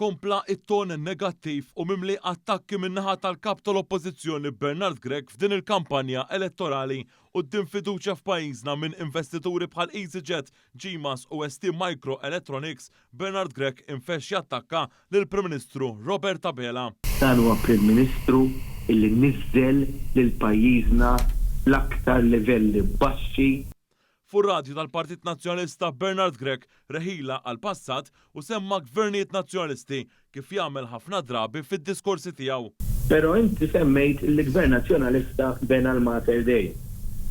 Kompla it-ton negattiv u mimli attakki min-naħa tal-Kap tal-Oppożizzjoni Bernard Grech f'din il-kampanja elettorali quddiem fiduċja f'pajjiżna minn investituri bħal EasyJet, Gmas u ST Microelectronics, Bernard Grech infexx jattakka lill-Prim Ministru Robert Abela. Dan huwa Prim Ministru illi niżżel lil pajjiżna fl-aktar livelli baxxi. Fuq ir-radju tal-Partit Nazzjonalista Bernard Grech reħilha għall-passat u semma gvernijiet Nazzjonalisti kif jagħmel ħafna drabi fid-diskorsi tiegħu. Pero inti semmejt li Gvern Nazzjonalista bena l-Mater Dei.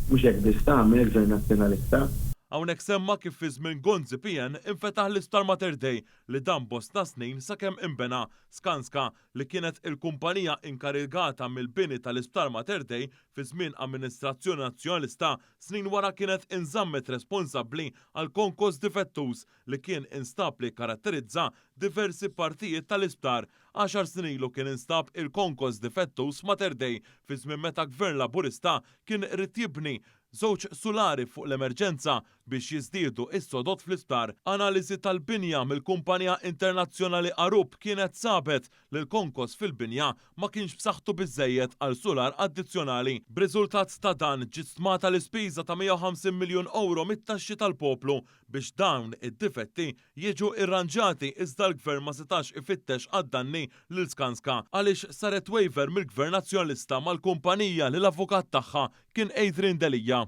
Mhux hekk biss tagħmel Gvern Nazzjonalista. Hawnhekk semma kif fi żmien Gonzi PN infetaħ l-Isptar Mater Dei li dam bosta snin sakemm inbena. Skanska, li kienet il-kumpanija inkarigata mill-bini tal-Isptar Mater Dei fi żmien amministrazzjoni Nazzjonalista, Snin wara kienet inżammet responsabbli għal konkos difettuż li kien instab li kkaratterizza diversi partijiet tal-isptar. Għaxar snin ilu kien instab il-konkos difettuż f'Mater Dei fi żmien meta Gvern Laburista kien ried jibni żewġ sulari fuq l-emerġenza biex jiżdiedu s-sodod fl-isptar. Analiżi tal-binja mill-kumpanija internazzjonali Arup kienet sabet li l-konkos fil-binja ma kienx b'saħħtu biżżejjed għal sular addizzjonali. B'riżultat ta' dan, ġiet stmata l-ispiża ta' 150 miljun ewro mit-taxxi tal-poplu biex dawn id-difetti jiġu irranġati iżda l-Gvern ma setax ifittex għad-danni lil Skanska għaliex saret waiver mill-Gvern Nazzjonalista mal-kumpanija li l-avukat tagħha kien Adrian Delia.